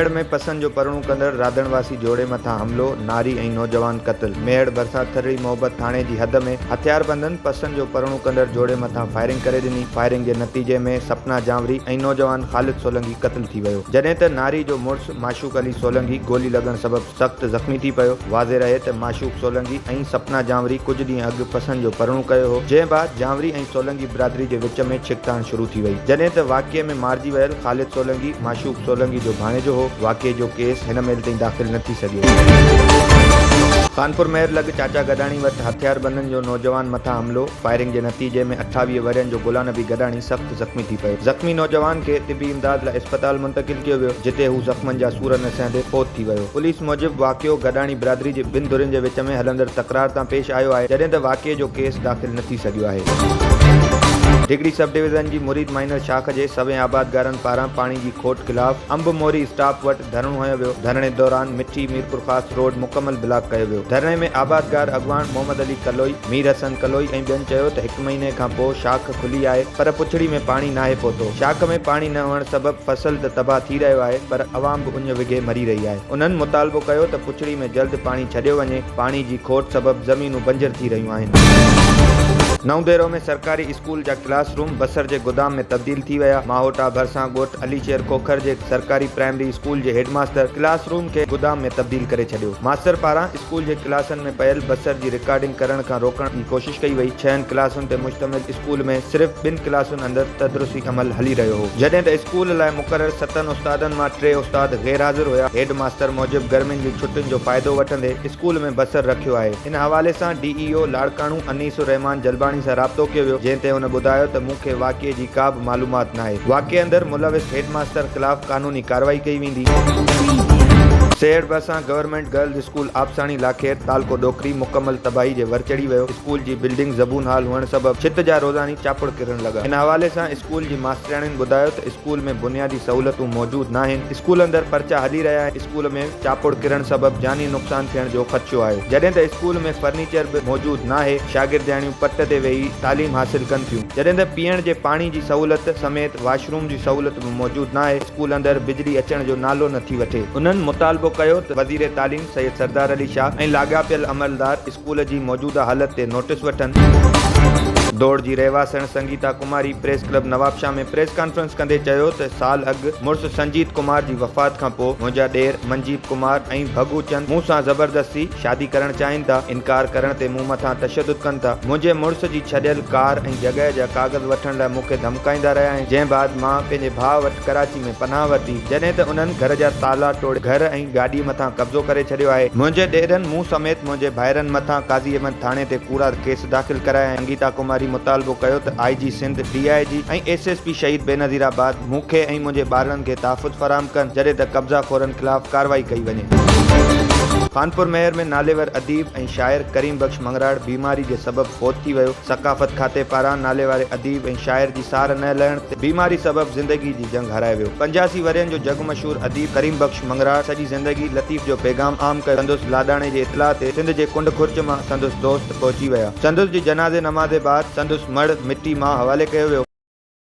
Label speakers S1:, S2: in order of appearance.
S1: ميهڙ ۾ پسند جو پرڻو ڪندڙ راڌڻ واسي جوڙي مٿان حملو، ناري ۽ نوجوان قتل، ميهڙ ڀرسان ٿرڙي محبت ٿاڻي جي حد ۾ هٿياربندن پسند جو پرڻو ڪندڙ جوڙي مٿان فائرنگ ڪري ڏني، فائرنگ جي نتيجي ۾ سپنا جانوري ۽ نوجوان خالد سولنگي قتل ٿي ويو، جڏهن ته ناري جو مڙس معشوق علي سولنگي گولي لڳڻ سبب سخت زخمي ٿي پيو. واضح رهي ته معشوق سولنگي ۽ سپنا جانوري ڪجهه ڏينهن اڳ پسند جو پرڻو ڪيو هو، جنهن بعد جانوري ۽ سولنگي برادري جي وچ ۾ ڇڪتاڻ شروع ٿي وئي، جڏهن ته واقعي ۾ مارجي ويل خالد سولنگي معشوق سولنگي جو ڀاڻيجو هو، واقعي جو ڪيس هن مهل تائين داخل نه ٿي سگهيو. خانپور مهر لڳ چاچا گڏاڻي وٽ هٿياربندن جو نوجوان مٿان حملو، فائرنگ جي نتيجي ۾ 28 ورهين جو غلام نبي گڏاڻي سخت زخمي ٿي پيو. زخمي نوجوان کي طبي امداد لاء اسپتال منتقل ڪيو ويو، جتي هو زخمن جا سور نه سهندي فوت ٿي ويو. پوليس موجب واقعو گڏاڻي برادري جي ٻن ڌرين جي وچ ۾ هلندڙ تڪرار تان پيش آيو آهي، جڏهن ته واقعي جو ڪيس داخل نه ٿي سگهيو آهي. ڊگهڙي سب ڊويزن جي مريد مائنر شاخ جي سوين آبادگارن پاران پاڻي جي کوٽ خلاف انب موري اسٽاپ وٽ ڌرڻو هنيو ويو، ڌرڻي دوران مٺي ميرپورخاص روڊ مڪمل بلاڪ ڪيو ويو، ڌرڻي ۾ آبادگار اڳواڻ محمد علي ڪلوئي، مير حسن ڪلوئي ۽ ٻين چيو ته هڪ مهيني کان پوء شاخ کلي آهي پر پڇڙي ۾ پاڻي ناهي پهتو، شاخ ۾ پاڻي نه هئڻ سبب فصل ته تباهه ٿي رهيو آهي پر عوام به اڃ وگهي مري رهي آهي، انهن مطالبو ڪيو ته پڇڙي ۾ جلد پاڻي ڇڏيو وڃي، پاڻي جي کوٽ سبب زمينون بنجر ٿي رهيون آهن. نئون ديرو ۾ سرڪاري اسڪول جا ڪلاس روم بصر جي گدام ۾ تبديل ٿي ويا، ماهوٽا ڀرسان ڳوٺ علي شير کوکر جي سرڪاري پرائمري اسڪول جي هيڊ ماستر ڪلاس روم کي گدام ۾ تبديل ڪري ڇڏيو. ماستر پاران اسڪول جي ڪلاسن ۾ پيل بصر جي رڪارڊنگ ڪرڻ کان روڪڻ جي ڪوشش ڪئي وئي. ڇهن ڪلاسن تي مشتمل اسڪول ۾ صرف ٻن ڪلاسن اندر تدرسي عمل هلي رهيو هو. جڏهن ته اسڪول لاء مقرر ستن استادن مان ٽي استاد غير حاضر هيا. هيڊ ماستر موجب گرمين جي ڇٽين جو فائدو وٺندي اسڪول ۾ بصر رکيو آهي. ان حوالي سان D E O Larkana Anees ur Rehman Jalbani سان رابطو ڪيو ويو، جنهن تي هن ٻڌايو ته مون کي واقعي جي ڪا به معلومات ناهي، واقعي اندر ملوث هيڊ ماستر خلاف قانوني ڪارروائي ڪئي ويندي. سيهڙ ڀرسان government girls school Absani Lakhair تعلقو ڏوڪري مڪمل تباهي جي ور چڙهي ويو، اسڪول جي بلڊنگ زبون حال هئڻ سبب ڇت جا روزاني چاپڙ ڪرڻ لڳا. ان حوالي سان اسڪول جي ماسترياڻين ٻڌايو ته اسڪول ۾ بنيادي سهولتون موجود ناهن، اسڪول اندر پرچا هلي رهيا آهن، اسڪول ۾ چاپڙ ڪرڻ سبب جاني نقصان ٿيڻ جو خدشو آهي، جڏهن ته اسڪول ۾ فرنيچر به موجود ناهي، شاگردياڻيون پٽ تي ويهي تعليم حاصل ڪن ٿيون، جڏهن ته پيئڻ جي پاڻي جي سهولت سميت واش روم جي سهولت به موجود ناهي، اسڪول اندر بجلي اچڻ جو نالو نه ٿي وٺي. انهن مطالبو ڪيو ته وزير تعليم سيد سردار علي شاهه ۽ لاڳاپيل عملدار اسڪول جي موجوده حالت تي نوٽيس وٺن. دوڙ جي رهواسڻ Sangeeta Kumari press club Nawabshah ۾ press conference ڪندي چيو ته سال اڳ مڙس سنجيت ڪمار جي وفات کان پوء منهنجا ڏير منجيب ڪمار ۽ ڀڳو چند مون سان زبردستي شادي ڪرڻ چاهين ٿا، انڪار ڪرڻ تي مون مٿان تشدد ڪن ٿا، منهنجي مڙس جي ڇڏيل ڪار ۽ جڳهه جا ڪاغذ وٺڻ لاء مون کي ڌمڪائيندا رهيا آهن، جنهن بعد مان پنهنجي ڀاء وٽ ڪراچي ۾ پناهه ورتي، جڏهن ته انهن گهر جا تالا ٽوڙي گهر ۽ گاڏي مٿان قبضو ڪري ڇڏيو آهي، منهنجي ڏيرن مون سميت منهنجي ڀائرن مٿان قاضي احمد ٿاڻي تي ڪوڙا ڪيس داخل ڪرايا ۽ سنگيتا ڪماري مطالبو ڪيو ته I G Sindh, D I G ۽ S S P Shaheed Benazirabad مون کي ۽ منهنجي ٻارڙن کي تحفظ فراهم ڪن جڏهن ته قبضا خورن خلاف ڪارروائي ڪئي وڃي. خانپور مهر ۾ ناليور اديب ۽ شاعر ڪريم بخش مڱراڙ بيماري جي سبب فوت ٿي ويو، ثقافت کاتي پاران ناليواري اديب ۽ شاعر جي سار نه لهڻ تي بيماري سبب زندگي جي جنگ هارائي ويو. 85 ورهين جو جڳ مشهور اديب ڪريم بخش مڱراڙ سڄي زندگي لطيف جو پيغام عام ڪيو. سندس لاڏاڻي جي اطلاع تي سنڌ جي ڪنڊ ڪڙڇ مان سندس دوست پهچي ويا. سندس جي جنازي نماز بعد سندس مڙهه مٽي ماء حوالي ڪيو ويو.